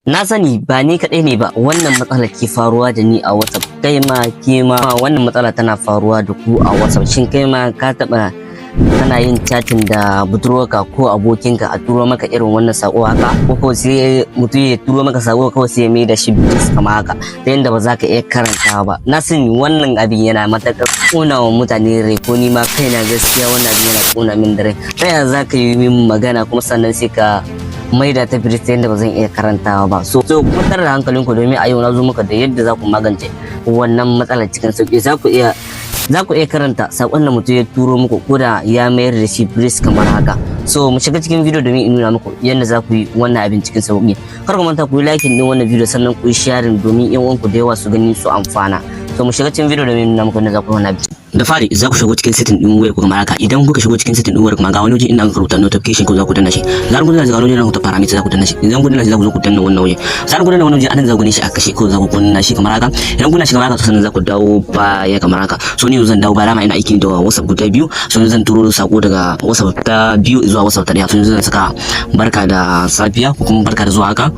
Na sani ba ni kaɗai ne ba wannan matsalar ke faruwa da ni a WhatsApp. Kai ma, ke ma, wannan matsala tana faruwa da ku a WhatsApp. Shin kai ma ka taɓa kana yin chatting da budurwarka ko abokinka, a turo maka irin wannan sako haka, ko sai mutum ya turo maka sako kawai sai ya mai da shi freeze kamar haka, ta yadda ba za ka iya karantawa ba? Na sani wannan abin yana matuƙar ƙona wa mutane rai, ko ni ma kaina gaskiya wannan abin yana ƙona min da rai. Ta yaya za ka yi min magana kuma sannan sai ka maida ta freeze ta yadda ba zan iya karantawa ba? So kwantar da hankalinku, domin a yau na zo muka da yadda za ku magance wannan matsalar cikin sauki. Za ku iya karanta sakon da mutum ya turo muku ko da ya mayar da shi freeze kamar haka. So mu shiga cikin video domin in nuna muku yadda za ku yi wannan abin cikin sauki. Kar ku manta ku yi liking din wannan video, sannan ku yi sharing domin yan uwanku da yawa su gani su amfana. So mu shiga cikin video domin nuna muku yadda za ku yi wannan abin. Da fari za ku shigo cikin setting din wayar ku kamar haka. Idan kuka shigo cikin setting din wayar kuma, ga wani waje inda aka rubuta notification, ko za ku danna shi. Zaran kun danna shi, ga wani waje inda rubuta parameter, za ku danna shi. Idan kun danna shi, za ku zo ku danna wannan waje. Zaran kun danna wannan waje, anan za ku gani shi a kashe, ko za ku kunna shi kamar haka. Idan kunna shi kamar haka, to sannan za ku dawo baya kamar haka. So ni zan dawo baya, dama ina aiki da WhatsApp guda biyu. So zan turo sako daga WhatsApp ta biyu zuwa WhatsApp ta daya. So zan saka "Barka da safiya" ko kuma "Barka da zuwa" haka.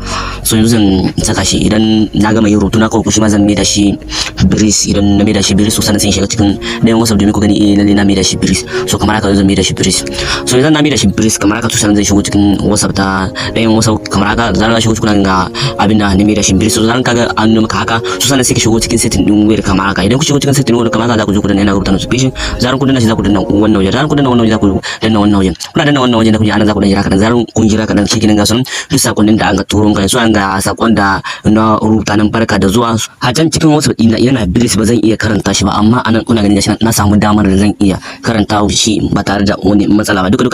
So yanzu zan saka shi. Idan na gama yin rubutu na kawai, shi ma zan mai da shi freeze. Idan na mai da shi freeze, so sannan sai in shiga cikin ɗayan WhatsApp domin ku gani, eh, lalle na mai da shi freeze. So kamar haka zan mai da shi freeze. So idan na mai da shi freeze kamar haka, to sannan zan shigo cikin WhatsApp ta ɗayan WhatsApp kamar haka. Zaran na shigo cikin, ga abin da na mai da shi freeze. So zaran kaga an nuna maka haka, so sannan sai ka shigo cikin setting din wayar kamar haka. Idan ku shigo cikin setting din wayar kamar haka, za ku zo ku danna yana rubuta notification. Zaran ku danna shi, za ku danna wannan waje. Zaran ku danna wannan waje, za ku danna wannan waje. Kuna danna wannan waje da kun ji anan, za ku dan jira kadan. Zaran kun jira kadan, shi kenan, ga sunan duk sakonnin da an ga turo maka. So an ga sakon da na rubuta nan, "Barka da zuwa", a can cikin WhatsApp ɗina yana freeze, ba zan iya karanta shi ba, amma anan kuna ganin gashi na samu damar da zan iya karanta shi ba tare da wani matsala ba. Duka duka.